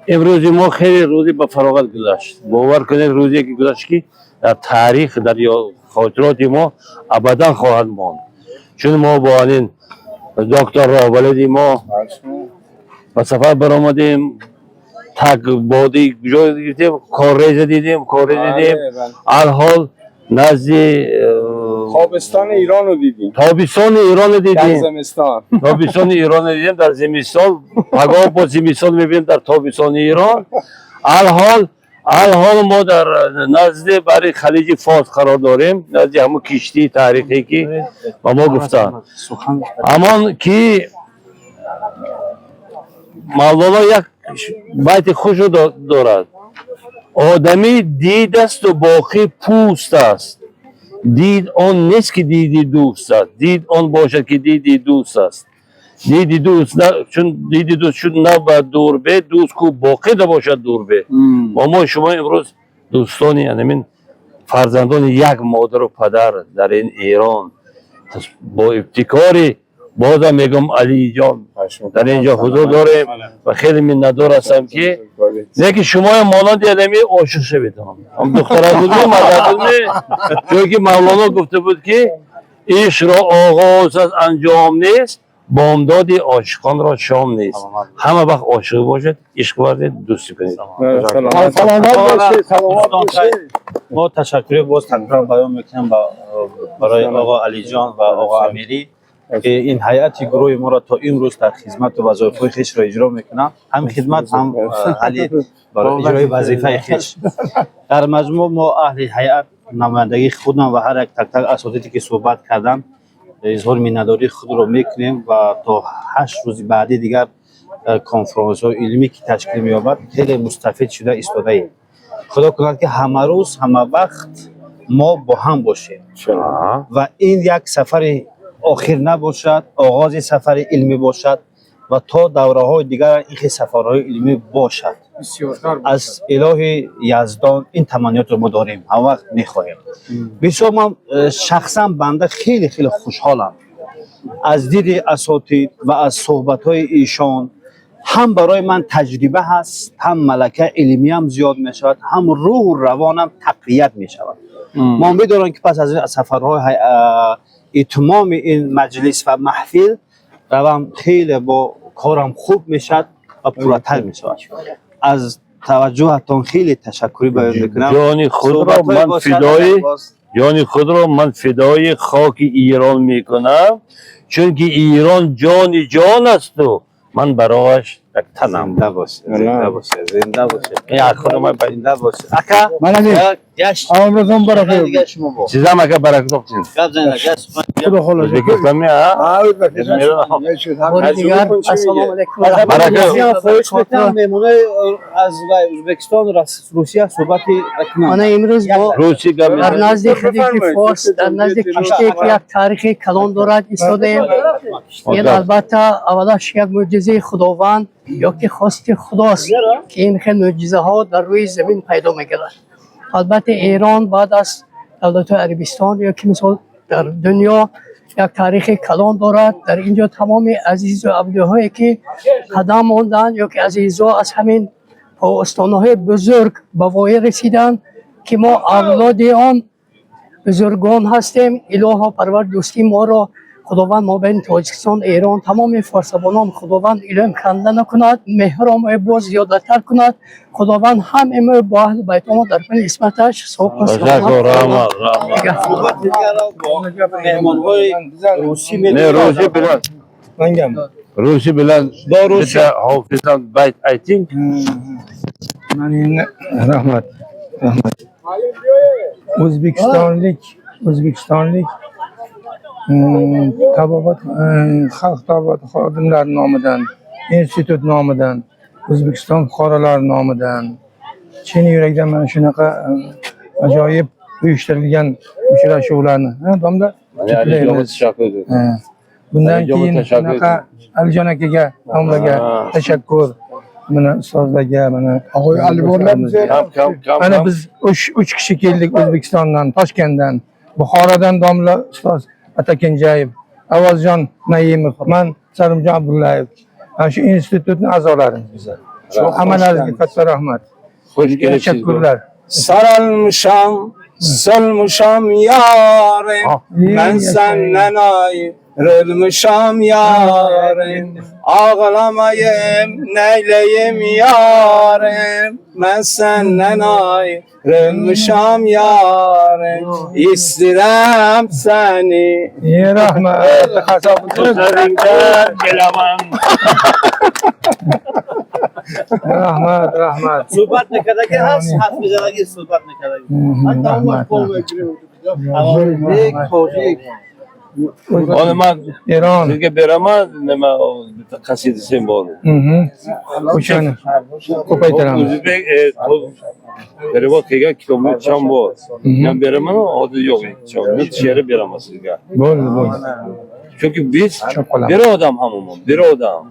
Имрӯзи мо хеле рӯзи ба фароғат гузашт. Бовар кунед, рӯзе ки гузашт, ки дар таърих, дар хотироти мо абадан хоҳад монд, чун мо бо ин доктор роҳбалади мо ба сафар баромадем, так боди ҷой гирифтем, корреза дидем, коррез дидем, алҳол назди Тобистони Иронро дидем. Тобистони Иронро Дар дидем. Зимистон. Тобистони Иронро дидем дар зимистон. Пагоҳ бо зимистон мебинем дар тобистони Ирон. Алҳол мо дар назди бари Халиҷи Форс қарор дорем, назди ҳамон киштии таърихӣ, ки ба мо гуфтанд, ҳамон ки Мавлоно як байти хушро дорад: «Одамӣ дид асту боқӣ пӯст аст, дид он нест, ки диди дӯст аст, дид он бошад, ки диди дӯст аст. Диди дӯст чун диди дӯст шуд на ба дурбе, дӯст ку боқӣ набошад дурбе». Ва мо шумо имрӯз дӯстони анамин фарзандони як модару падар дар ин Эрон бо ибтикори, бозам мегӯм, Алиҷон, дар ин ҷо ҳузур дорем ва хеле миннатдор ҳастам, ки лекин шумоям монанди анами ошиқ шавед. Ҳам духтара будми, марда будми, чунки Мавлоно гуфта буд, ки ишқро оғоз аз анҷом нест, бомдоди ошиқонро шом нест. Ҳама вақт ошиқ бошед, ишқ варзед, дӯстӣ кунед. Саломат бошед, саломат Дӯстон, бошед. Мо ташаккури боз такрор баён мекунем барои оғо Алиҷон ва оғо Амирӣ, ки ин ҳайати гурӯҳи моро то имрӯз дар хизмату вазоифҳои хешро иҷро мекунанд, ҳам хидмат, ҳам ҳали барои иҷрои вазифаи хеш. Дар маҷмӯъ мо аҳли ҳайат, намояндагии худам ва ҳар як так-так асотиде, ки суҳбат карданд, изҳори миннатдории худро мекунем ва то 8 рӯзи баъдӣ дигар конфронсҳои илмӣ, ки ташкил меёбад, хеле мустафид шуда истодаем. Худо кунад, ки ҳамарӯз, ҳама вақт мо бо ҳам бошем ва ин як сафари охир набошад, оғози сафари илмӣ бошад ва то давраҳои дигар ин хел сафарҳои илмӣ бошад. Аз Илоҳи Яздон ин таманниётро мо дорем, ҳамавақт мехоҳем. Бисёр ман шахсан банда хеле хеле хушҳолам аз диди асотид ва аз суҳбатҳои эшон. Ҳам барои ман таҷриба ҳаст, ҳам малакаи илмиям зиёд мешавад, ҳам рӯҳу равонам тақвият мешавад. Мо медонам, ки пас аз ин сафарҳои итмоми ин маҷлис ва маҳфил равам, хеле бо корам хуб мешавад ва пурратар мешавад. Аз таваҷҷӯҳатон хеле ташаккурӣ баён мекунам. Ҷони худро Суҳбатҳои ман бошад, фидои боз ҷони худро ман фидои хоки Эрон мекунам, чунки Эрон ҷони ҷон асту ман барояш як танам. Зинда бошед, зинда бошед, зинда бошед. Ин аз худ ман Зинда бошед, ака. Ман Як гашт. Амрозон баракат. Дигар шумо бо Сизам, ака, баракат топсин. Гап занед, гап. Худо холос. Ӯзбекистонми, а? Бори дигар ассалому алайкум ва Баракат. раҳматуллоҳи ва Хоҳиш мекунам, баракотуҳ. меҳмонои аз вай Ӯзбекистон, Русия суҳбати кунанд. Мана имрӯз бо Русӣ гап дар мезанед. назди Халиҷи Форс, дар назди киштие, ки як таърихи калон дорад, истодаем. Ин албатта аввалаш як мӯъҷизаи Худованд ё ки хости Худост, ки ин хел мӯъҷизаҳо дар рӯи замин пайдо мегардад. Албатта, Эрон баъд аз давлатҳои Арабистон ё ки мисол дар дунё як таърихи калон дорад. Дар ин ҷо тамоми азизу авлиёҳое, ки қадам монданд ё ки азизо аз ҳамин остонаҳои бузург ба воя расиданд, ки мо авлоди он бузургон ҳастем. Илоҳо Парвар, дӯстии моро Худованд мобайни Тоҷикистон, Эрон, тамоми форсабонон Худованд илм канда накунад, меҳро боз зиёдатар кунад. Худованд ҳам имо бо аҳли байтомо дар пани исматаш соқу Ташаккур, раҳмат, раҳмат. Суҳбати дигарро бо меҳмонҳои русӣ Не, русӣ билан. Мангам. Русӣ билан. Бо русӣ. Bitta Hofizdan bayt ayting. Man endi, rahmat. Rahmat. O'zbekistonlik tabobat xalq tabobati xodimlari nomidan, institut nomidan, O'zbekiston fuqarolari nomidan chin yurakdan mana shunaqa ajoyib uyushtirilgan uchrashuvlarni, ha, domla, Mana Alijonga tashakkur. Ha. Bundan Alijonga keyin tashakkur. shunaqa Alijon akaga, domlaga Ha. tashakkur. Mana ustozlarga, mana Kam kam kam. Mana biz uch kishi keldik O'zbekistondan, Toshkentdan, Buxorodan domla ustoz Atakenjayev, Avazjon Naimov, man Salimjon Abdullayev. Mana shu institutning a'zolarimiz bizlar. Hammalaringizga katta rahmat. Xush kelibsiz. Tashakkurlar. Sarılmışam, solmuşam yarim. Ben senden ayrılmışam yarim. Ağlamayım, neyleyim yarim. Ben senden ayrılmışam yarim. İstirem seni. Ye rahmat. Ko'zlaringdan kelaman. Rahmat, rahmat. Суҳбат мекардаги ҳаст, ҳарф мезадаги, суҳбат мекардаги. Rahmat. O'zbek, tojik. Hozir man Eron. sizga beraman, nima, bitta qasidasi bor. O'shani ko'paytiramiz. O'zbek перевод qilgan kitobni cham bor. Men beraman, hozir yo'q. Chamni she'ri beraman sizga. Bo'ldi, bo'ldi. Chunki biz Tushunib qolamiz. bir odam hamma, bir odam.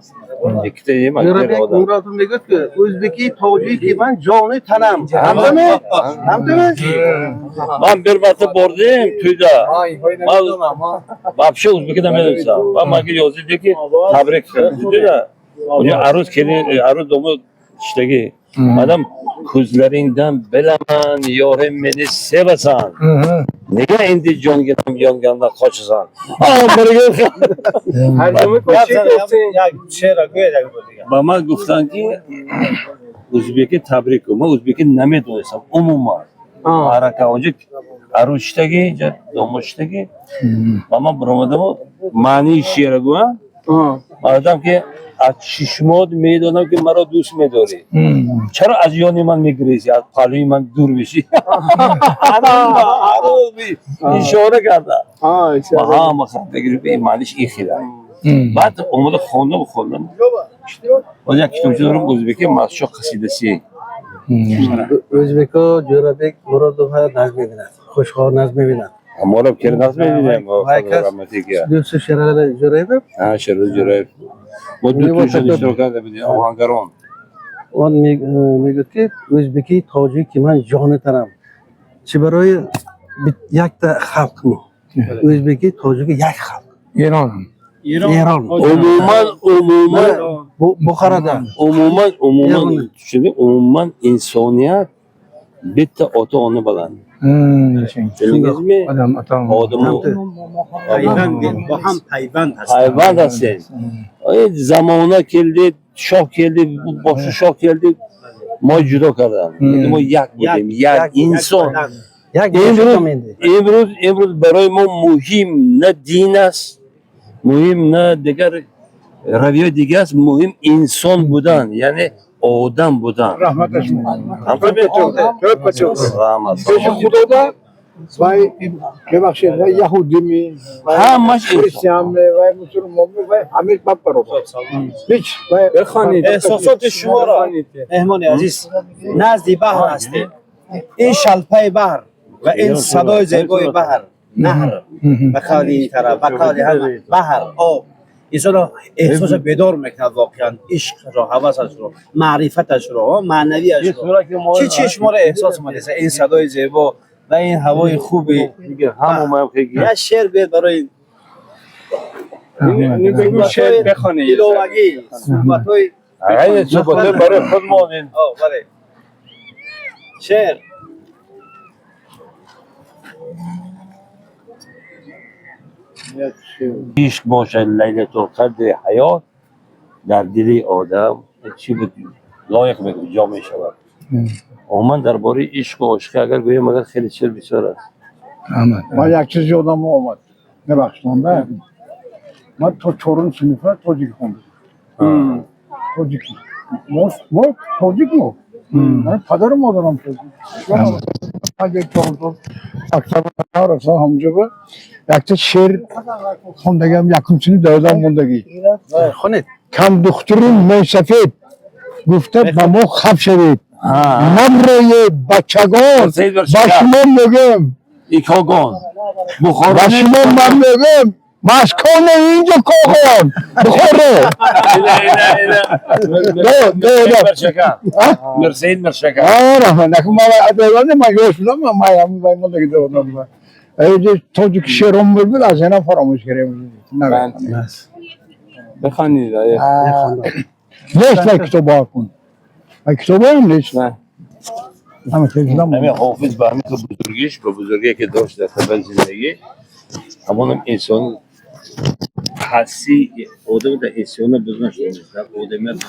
Ikkita emas, bir Jo'rabek odam. Murodov мегӯяд, o'zbeki, tojiki, man joni tanam. Hamdami? Hamdami? Man bir marta bordim to'yda. Man вообще o'zbekida bilmaysan. Va menga yozdiki, tabrik dedi-da. Unga aruz kelin, aruz domud ishdagi. Adam ko'zlaringdan bilaman, yorim meni sevasan. Nega endi jonga yongandan qochasan? Ah, birga Як шеъра гӯяд як бор дигар. Ба ман гуфтанд ки o'zbekka tabrik qil. Man o'zbekka намедонистам umuman. Арака онҷо арӯсиштаги, инҷа домодиштаги. Ба ман баромадаму маънии шеъра гӯям. Ман гуфтам ки аз чишмот медонам ки маро дӯст медорӣ. Чаро аз ёни ман мегурезӣ, аз паҳлӯи ман дур мешӣ? Ишора карда. Ва ҳама ханда гирифт, ин маъниш ин хел аст. Баъд омада хондам, хондам. Боз як китобча дорам o'zbekka Mashoq qasidasi. O'zbeko Jo'rabek Murodov назм мебинад. Хушхор назм мебинад. Моро кери назм мебинем. Вайкас. Раҳматига. Дӯсти Шерали Ҷӯраев. Ҳа, Шерали Ҷӯраев. Мо ду тӯйшон иштирок карда будем, оҳангарон. Он мегӯяд ки o'zbeki, tojiki, man joni tanam. Чи барои якта халқ мо. O'zbeki, tojiki як халқ. Eron. Eron. Umuman, umuman, Buxoroda. Umuman, umuman Eron. tushundik, umuman insoniyat bitta ota-ona bilan. Yashang. Bildingizmi? Odam ota. Odam Пайванд, бо ҳам пайванд ҳастанд. Hayvon sen. Ey, zamona keldi, shoh keldi, bu boshqa shoh keldi. Мо ҷудо кардан. Endi мо як будем, як инсон. Як Имрӯз бошам энди. Имрӯз барои мо муҳим на дин аст, муҳим на дигар равияи дига аст, муҳим инсон будан, яъне одам будан. Rahmat шумо. Ҳамфаҳмед? Тӯпа. Раҳмат. Пеши худода вай, бебахшед, вай яҳудӣ ми, вай Ҳамаш инсон. христиан ми, вай мусулмон ми, вай ҳамеш ба баробар. Ҳеч вай Бихонید. Эҳсосоти шуморо, меҳмони азиз, назди баҳр ҳастем. Ин шалпаи баҳр ва ин садои зебои баҳр, наҳр, ба қавли ин тараф, ба қавли ҳама баҳр, об инсонро эҳсоса бедор мекунад, воқеан ишқро, ҳавасашро, маърифаташро, маънавиашро. Чӣ чи шуморо эҳсос омадеса ин садои зебо ва ин ҳавои хуби? Ҳама мо хеги. Як шеър гӯед барои اینو بگو شعر بخونه. иловагӣ суҳбатҳои. Ай, суҳбатҳои барои худмон ин. Бале, шеър. Ишқ бошад лайлатул қадри ҳаёт дар дили одам чӣ буд лоиқ мекунад, ҷо мешавад. Умуман дар бораи ишқу ошиқӣ агар гӯем, агар хеле шеър бисёр аст. Rahmat. Ман як чиз ёдам омад. Бебахшед, монда. Ман то чорум синфа тоҷикӣ хондам. Тоҷикӣ. Мо тоҷик мо. Ман падару модарам тоҷик. Ман як чорум сол мактаба рафтам, ҳамҷо ба якта шеър хондагиам, якум синф даводам мондагӣ. Хонед. Кам духтури мӯйсафед гуфта ба мо хаб шавед. Намрои бачагон Саид ба Баршикар. шумо мегӯем. Икогон. Ба Бухоро. шумо ман мегӯем маскони инҷо когон Бухоро. Ина, ина, ина. До, до, до. Миршакар. Мирсаид Миршакар. А, раҳмат. Наку ман адоёне ман ёш будам, ман ҳам мондагӣ додам. Эй, тоҷик шеъром буд, аз ина фаромӯш кардем. بخوانید. Нест вай китобҳо кун. Китобам нест. Ҳама телевизион. Ҳамин Ҳофиз ба ҳамин бузургиш, ба бузургие ки дошт дар табиати зиндагӣ, ҳамонам инсон ҳасси одам дар инсона бузург шуда, одамият.